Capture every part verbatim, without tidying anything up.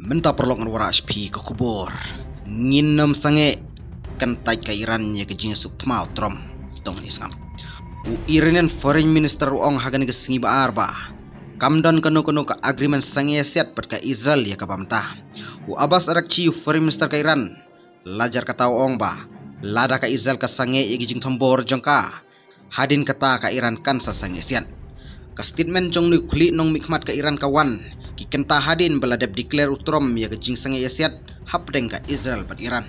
Mynta paralok ngan wanrah sha phi ka khubor. Ngin nym sangeh, kyntait ka Iran ïa ka jingsuk thma u Trump. Tang ngin sngap. U Iranian Foreign Minister u ong ha kane ka sngi ba ar ba kam don kano kano ka agreement sangeh ïasiat bad ka Israel ïa kaba mynta. U Abbas Araghchi u Foreign Minister ka Iran, la jar kata u ong ba lada ka Israel ka sangeh ïa ki jingthombor jong ka, hadien kata ka Iran kan sa sangeh ïasiat. Ka statement jong u khlieh nongmihkhmat ka Iran ka wan ki kynta hadien ba la dep declare u Trump ïa ka jingsangeh ïasiat hapdeng ka Israel bad Iran.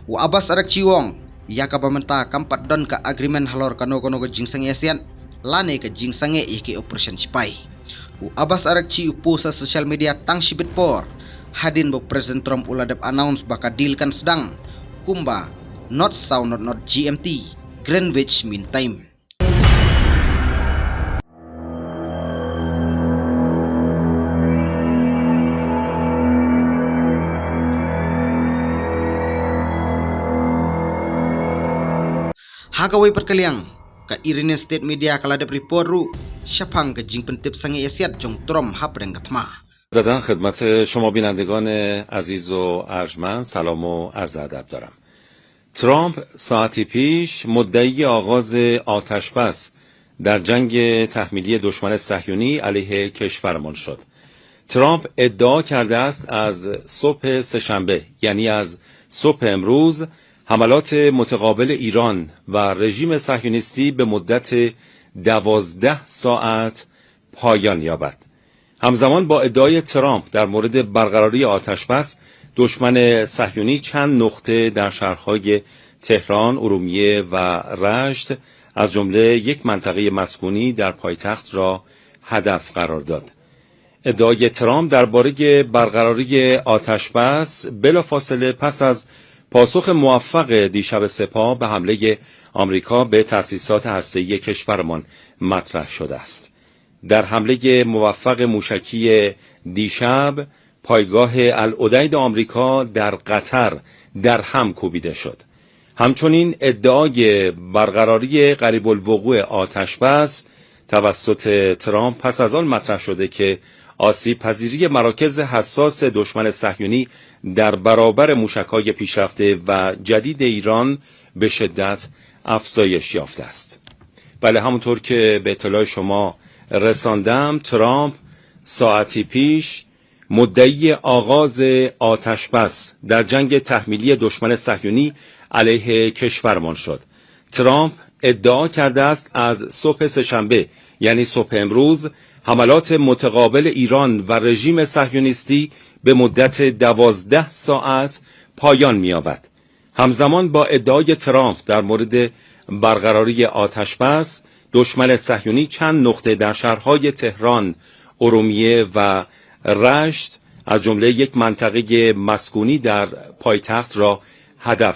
U Abbas Araghchi u ong, ïa kaba mynta kam pat don ka agreement halor kano kano ka jingsangeh ïasiat lane ka jingsangeh ïa ki operation sipai. U Abbas Araghchi u post ha social media tang shibit por hadien ba President Trump u la dep announce ba ka deal kan sdang kumba not saw not not G M T, Greenwich Mean Time. Ha kawei pat ka liang, ka Iranian State Media ka la dep report ruh shaphang ka jingpyntip sangeh ïasiat jong Trump hapdeng ka thma. ارادت دارم خدمت شما بینندگان عزیز و ارجمند سلام و عرض ادب دارم. ترامپ ساعتی پیش مدعی آغاز آتش بس در جنگ تحمیلی دشمن صهیونی علیه کشورمان شد. ترامپ ادعا کرده است از صبح سهشنبه، یعنی از صبح امروز، حملات متقابل ایران و رژیم صهیونیستی به مدت دوازده ساعت پایان یابد. همزمان با ادعای ترامپ در مورد برقراری آتش بس، دشمن صهیونی چند نقطه در شهرهای تهران، ارومیه و رشت، از جمله یک منطقهٔ مسکونی در پایتخت را هدف قرار داد. ادعای ترامپ دربارهٔ برقراری آتش بس بلافاصله پس از پاسخ موفق دیشب سپاه به حملهٔ آمریکا به تأسیسات هسته‌ای کشورمان مطرح شده است. در حملهٔ موفق موشکی دیشب، پایگاه العدید آمریکا در قطر در هم کوبیده شد. همچنین ادعای برقراری قریب الوقوع آتش بس توسط ترامپ پس از آن مطرح شده که آسیب پذیری مراکز حساس دشمن صهیونی در برابر موشک‌های پیشرفته و جدید ایران به شدت افزایش یافته است. بله، همونطور که به اطلاع شما رساندم، ترامپ ساعتی پیش مدعی آغاز آتش بس در جنگ تحمیلی دشمن صهیونی علیه کشورمان شد. ترامپ ادعا کرده است از صبح سهشنبه، یعنی صبح امروز، حملات متقابل ایران و رژیم صهیونیستی به مدت دوازده ساعت پایان می‌یابد. همزمان با ادعای ترامپ در مورد برقراری آتش بس، دشمن صهیونی چند نقطه در شهرهای تهران، ارومیه و رشت، از جمله یک منطقهٔ مسکونی در پایتخت را هدف